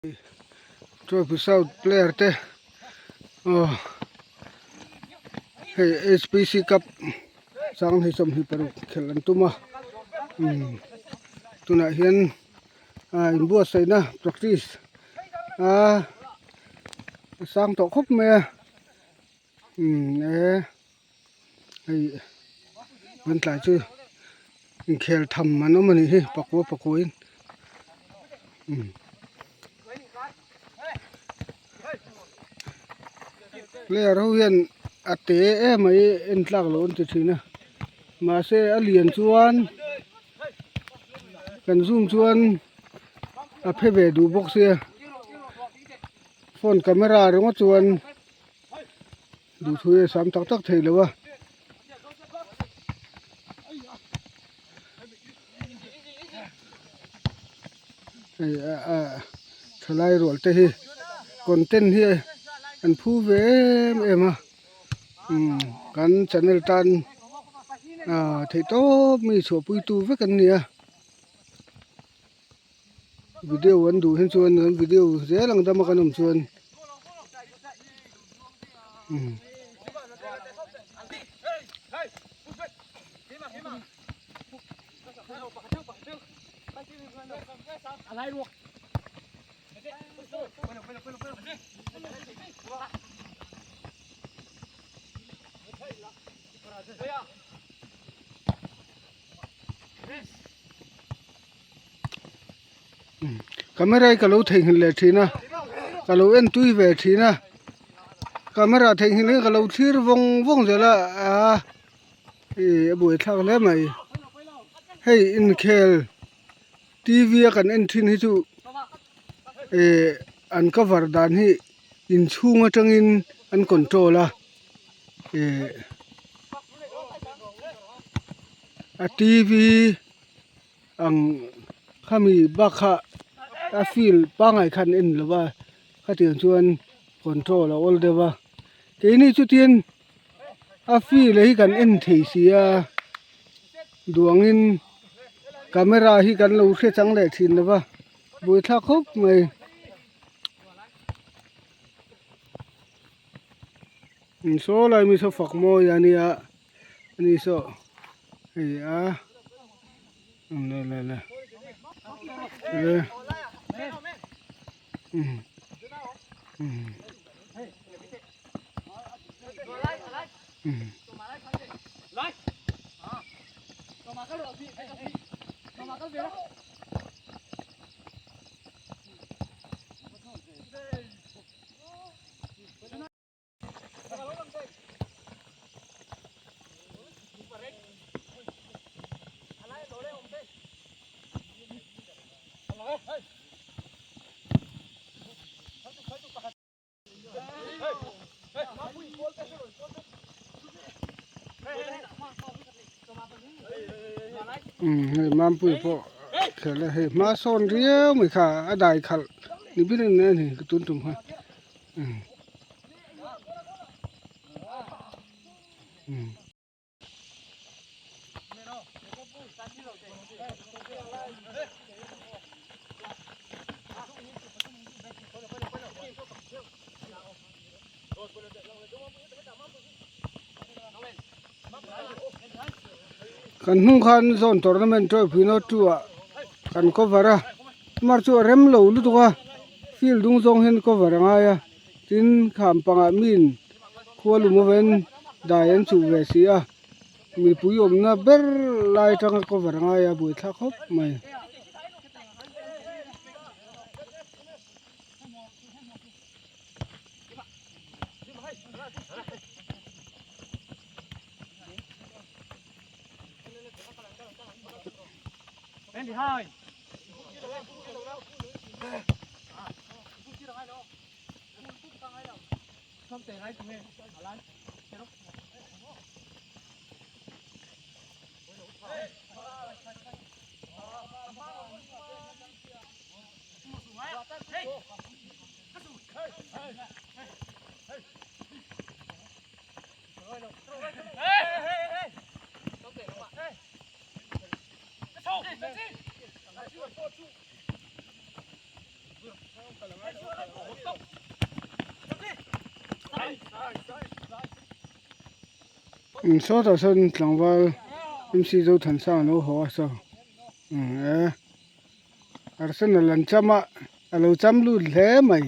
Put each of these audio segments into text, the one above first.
Trophy South player te aw hei HPC cup sanghnih 26 khelh an tum a umm tunah hian ah inbuatsaihna practice a sang tawh khawp mai a umm e hei an tlai chu inkhel tham an awm a nih hi pakua pakua in umm player ho hian a te emai en tlak loh an ti thin a mahse a lian chuan kan zoom chuan a phe ve duh bawk sia phone camera ringawt chuan. Duhthu hi a sam tak tak thei lo a. Hei a a thalai rual te hi content hi an phu ve em em a umm kan channel tan ah theih tawp mi chhuahpui tu vek an ni a video an duh hi chuan an video zel ang dama kan awm chuan umm. Camera hi ka lo theihnghilh leh thin a ka lo en tui ve thin a camera theihnghilh hi ka lo thlir vawng vawng zel a aa ih a buaithlak hle mai hei inkhel T V a kan en thin hi chu ih an cover dan hi inchhung atangin an control a ih a T V ang khami bak kha a field pangngai khan en lo va khatiang chuan control a awl deuh va keini chutin a field hi kan en thei si a duangin camera hi kan lo hre chang leh thin lo va buaithlak khawp mai. Saw lai mi saw fak mawi a nia ani saw hei a le le le le um um um. Umm hei Mampuia pawh khelh a hei hma sawn riau mai kha a dai khalh ni ber in a ni ka tun tum kha umm umm. Kan hnung khan zone tournament trophy no two ah kan cover a mar chu a rem lo lutuk a field dung zawng hian cover a ngai a tin kham pangah min khua lum avangin dai an chuh ve si a mipui awmna ber lai atanga cover a ngai a buaithlak khawp mai. Umm sawtah sawn tlangval MC Zothansang a lo haw a saw umm e Arsenal an cham a a lo cham lut hle mai.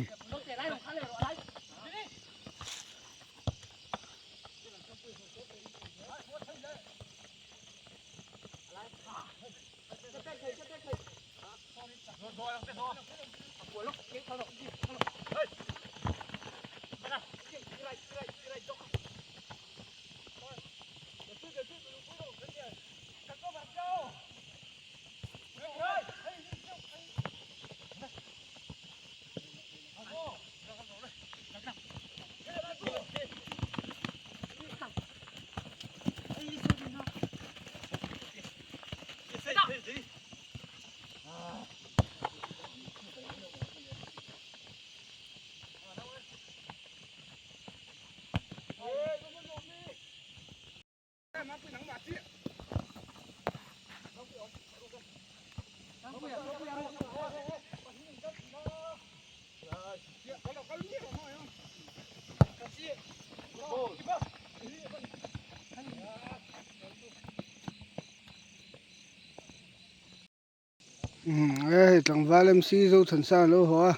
Hei tlangval MC Zothansa a lo haw a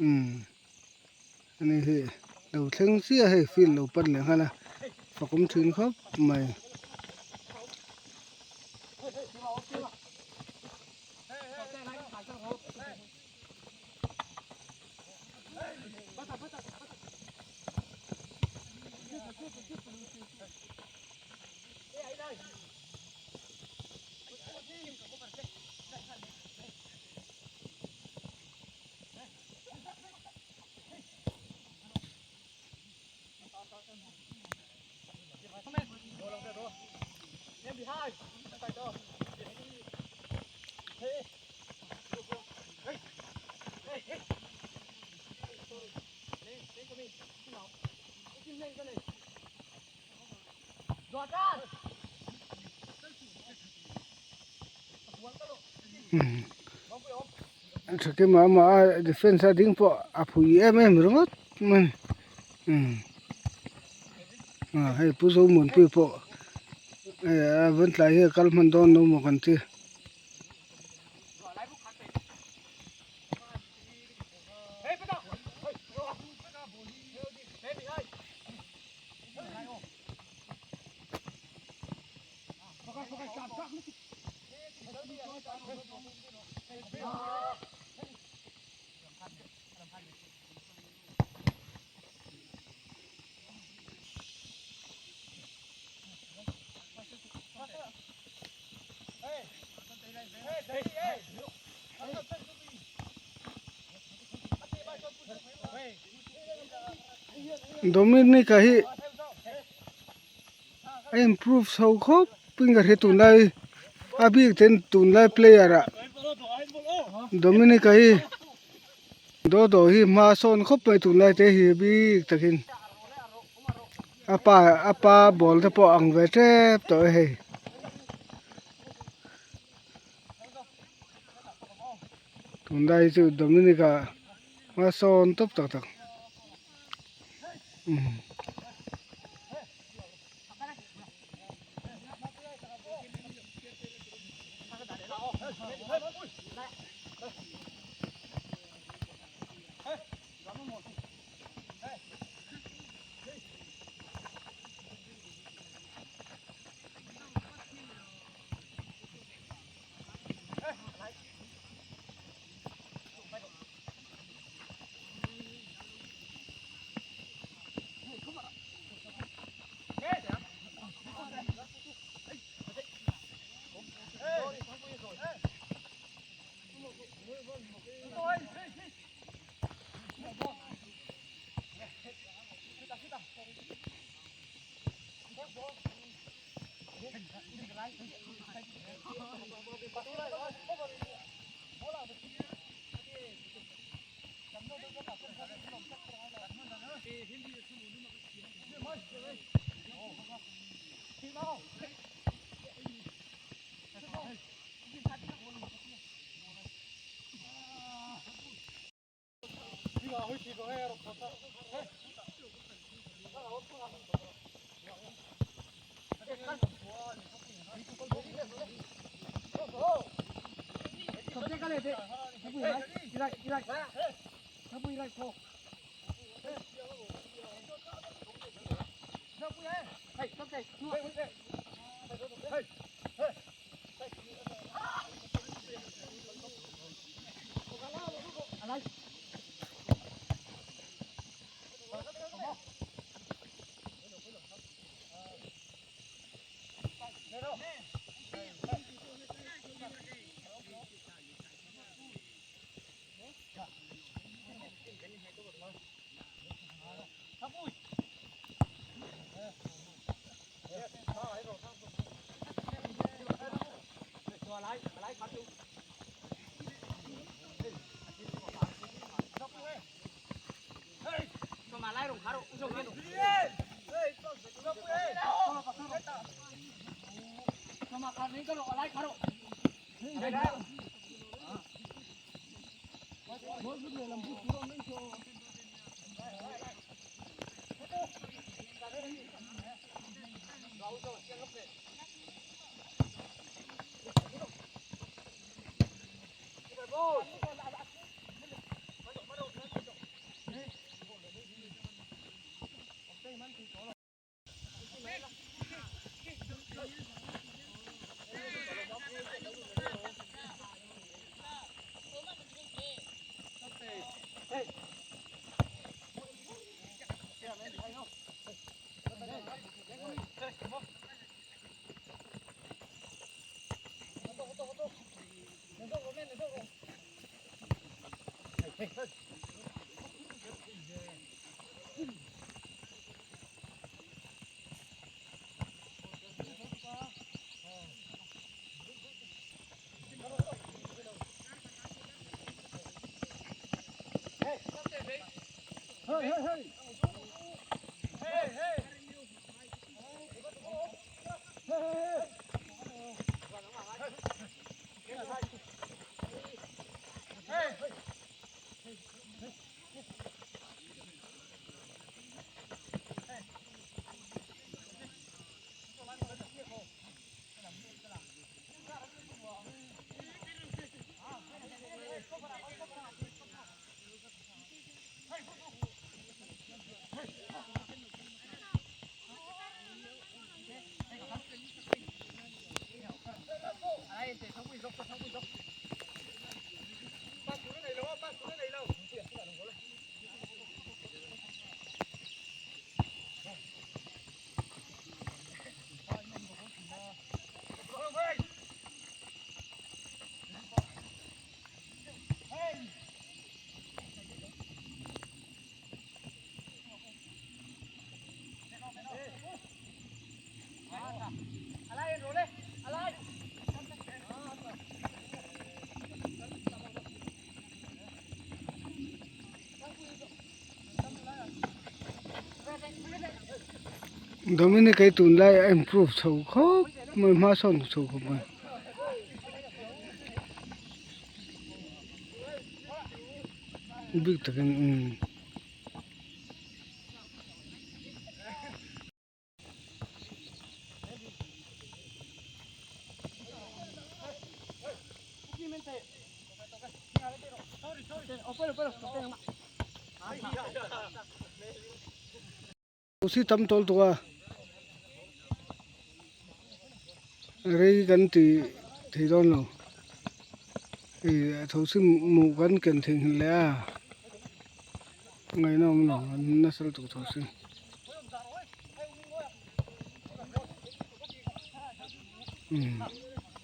umm ani hi lo thleng chiah hei field lo pan leh nghal a fakawm thin khawp mai. Thakima amah a defence a ding pawh a phui em em ringawt mai umm ah hei pu Zomuanpuia pawh hei a van tlai hi a kal hman dawn lo maw kan ti. Dominica hi a improve chho khawp in ka hre tunlai a bik ten tunlai player ah Dominica hi Dodo hi hma a sawn khawp mai tunlai te hi bik takin a pa a pa ball te pawh a ang ve tep tawh e hei. Tunlai hi chu Dominica hma sawn tawp tak tak. Dominic hi tunlai a improve chho khawp mai hma sawn chho khawp mai. Bik takin umm. Si tam tawl tuk a rei kan ti thei dawn lo hei tho si hmuh kan ken theihnghilh leh a ngaihna awm lo an nasa lutuk tho si.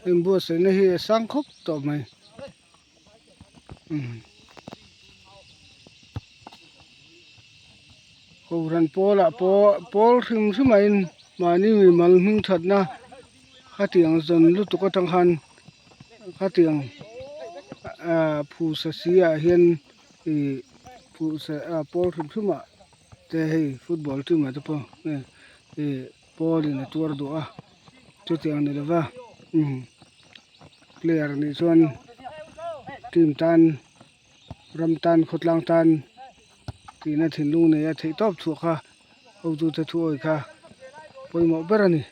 Heng buatsaihna hi a sang khawp tawh mai Kohhran pawlah pawh pawl hrim hrim ah in mahni mimal hming thatna khatiang zawn lutuk atang khan khatiang ah phusa si ah hian ih phusa ah pawl hrim hrim ah te hei football team ah te pawh ih pawl in a tuar duh a chutiang ni lova umm player nih chuan team tan ram tan khawtlang tan tihna thinlung nei a theih tawp chhuah kha. Hotute thu awi kha pawimawh ber a ni.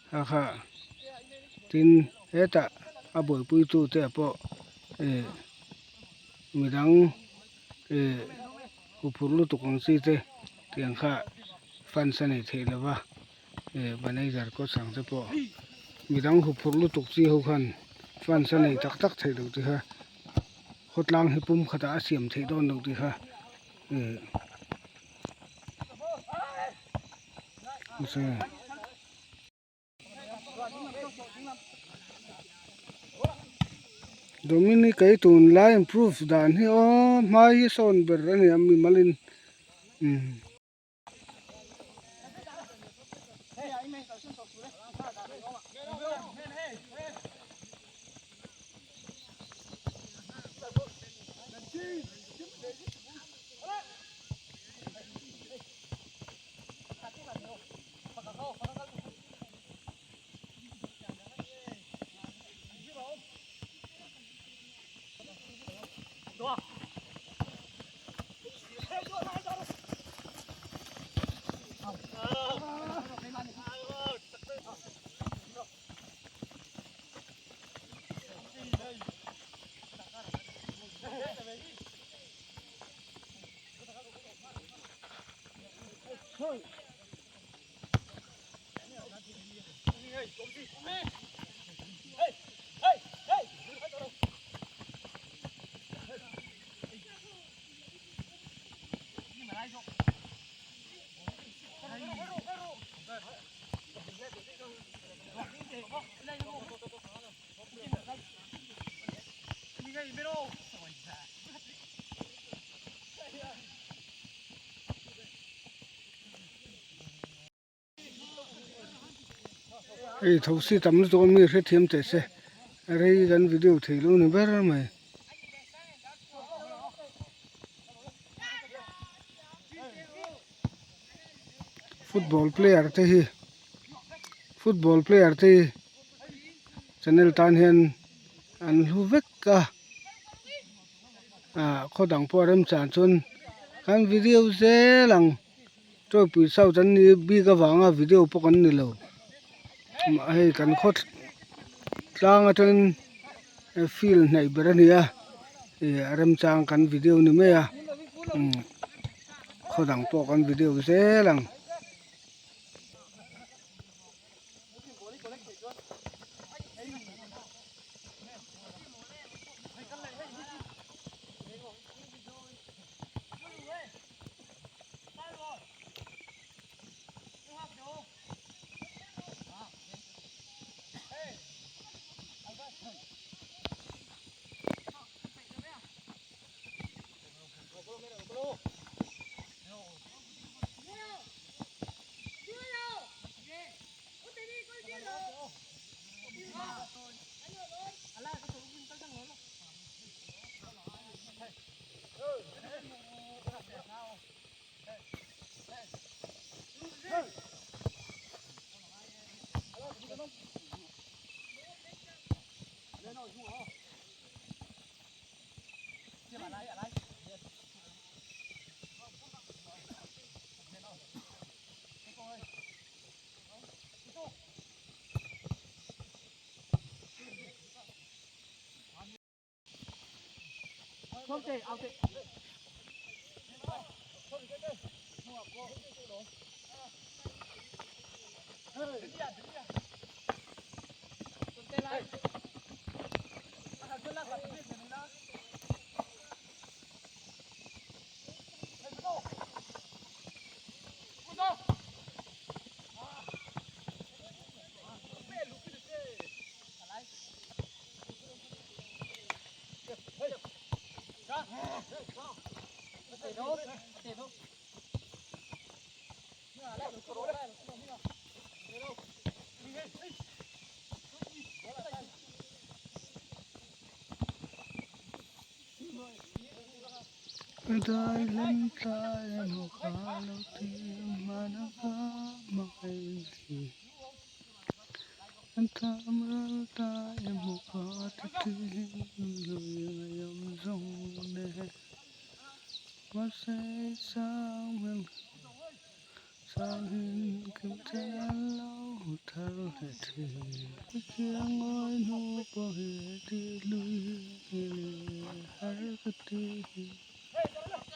Kha kha tin hetah a buaipuitute pawh eh midang eh huphurh lutuk ang chi te tiang kha fans a nei theih lo va eh manager coach ang te pawh midang huphurh lutuk chi ho khan fans a nei tak tak theih loh tih kha khawtlang hi pum khatah a siam theih dawn loh tih kha eh. Dominic ei tunlai improve dan hi aw hmai hi sawn ber a ni a mimalin umm. Hei thosi tam lutuk a mi hrethiam teh se rei kan video thei lo ni ber mai. Football player te hi football player te hi channel tan hian an hlu vek a ah khaw dang pawh a remchang chuan kan video zel ang tawipui south an nih bik avanga video pawh kan ni lo hei kan khaw tlang atangin field hnaih ber a ni a ih a remchang kan video ni mai a umm khaw dang pawh kan video zel ang. Changin kim chen lo thar leh thin. Khiang ngawi hnu pawh hi ti lui leh har ka ti.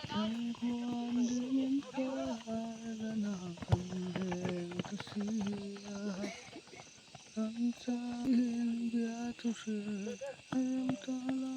Thangkhuan dingin kar a kan leng ta si a. Ram changin bia thu hrilh a rem ta lo.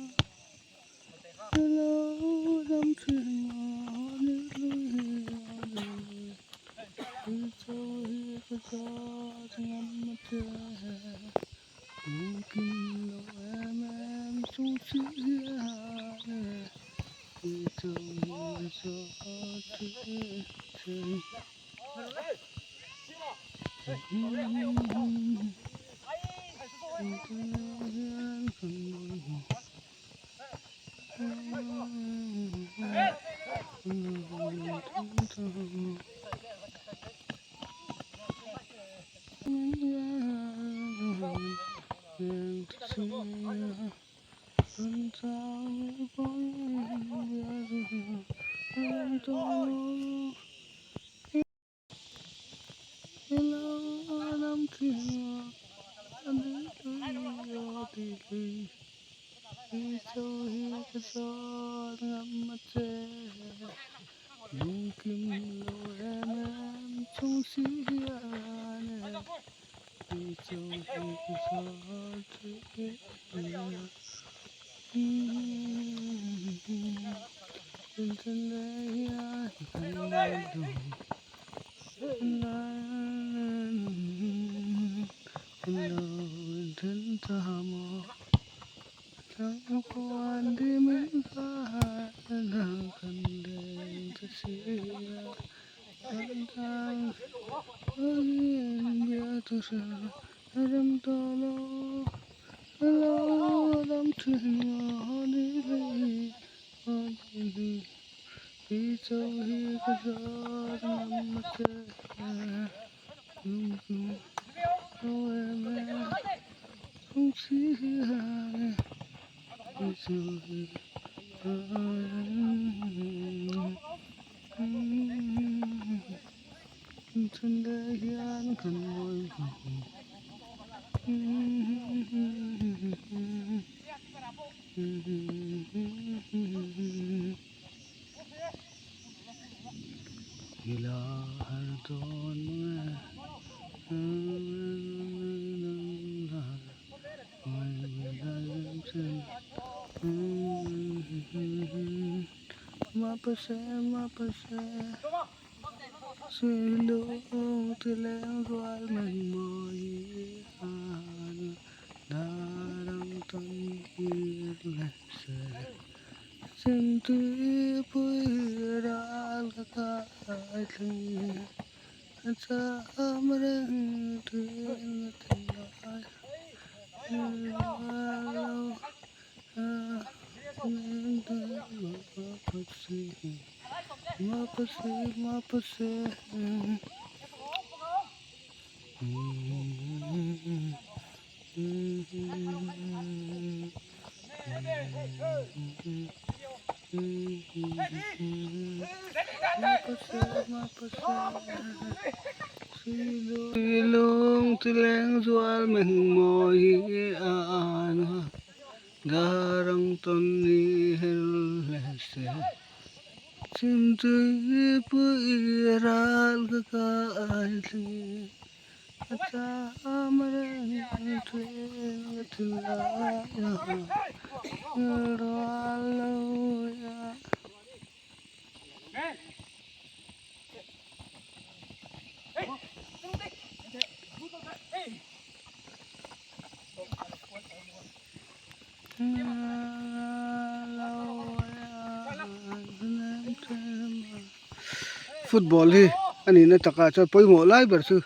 Football hi a nihna takah chuan pawimawh lai ber chu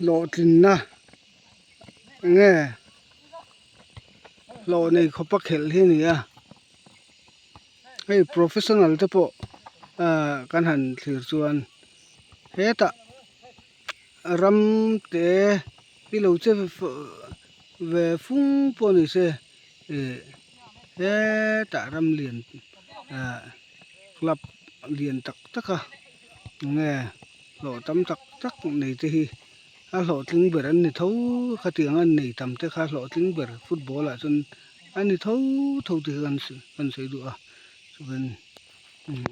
hlawhtlinna enge hlawh nei khawpa khelh hi a ni a hei professional te pawh ah kan han thlir chuan hetah ram te hi lo che ve fung pawh ni se ih hetah ram lian ah club lian tak tak a. Nge hlawh tam tak tak nei te hi a hlawhtling ber an ni tho khatiang an nei tam te kha hlawhtling ber football ah chuan a ni tho tho tih kha kan sawi duh a chuan umm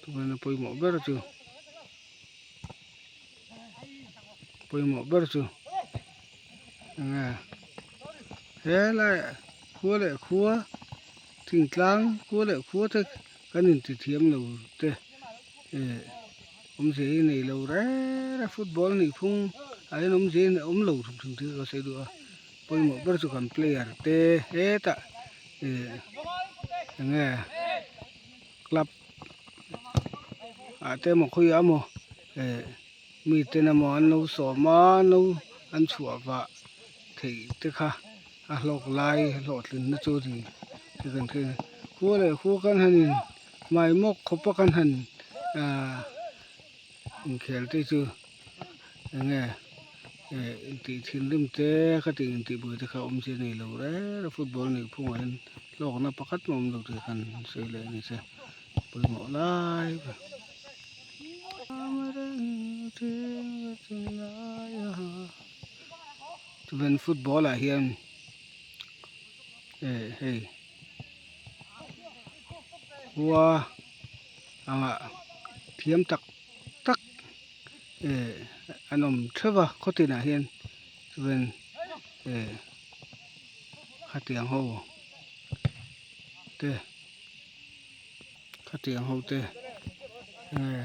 chuan a pawimawh ber chu pawimawh ber chu enge helaiah khua leh khua. Thingtlang khua leh khua te kan inti thiam lo te eh awmzia hi nei lo reng a football nih phung ah hian awmzia hi a awm lo hrim hrim tih ka sawi duh a pawimawh ber chu kan player te hetah eh enge club ah te emaw khawiah emaw eh miten emaw an lo sawm a an lo an chhuah vah theih te kha. A hlawk lai hlawhtlinna chu ni chu kan hria a ni khua leh khua kan han in hmaimawk khawp a kan han ahh inkhel te chu enge eh intih thinrim te khati intih buai te kha awm chi a ni lo reng a football nih phungah hian hlawkna pakhat mah a awm lo tih kan sawi leh a ni che pawimawh lai ber. Chuan football ah hian eh hei khua angah thiam tak tak eh an awm theuh a khaw tinah hian chuan eh khatiang ho te khatiang ho te eh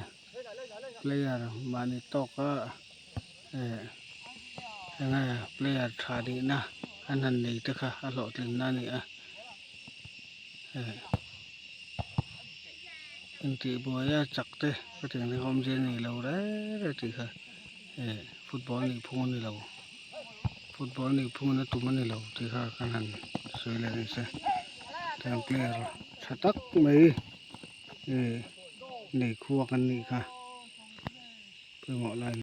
player mahni tawka eh enge player tha nihna an han nei te kha a hlawhtlinna a ni a eh intih buai a chak te ka tih ang te kha awmzia a nei lo reng reng tih kha eh football nih phung a ni lo football nih phung in a tum a ni lo tih kha kan han sawi leh ang che tiang player tha tak mai eh nei khua kan nih kha pawimawh lai.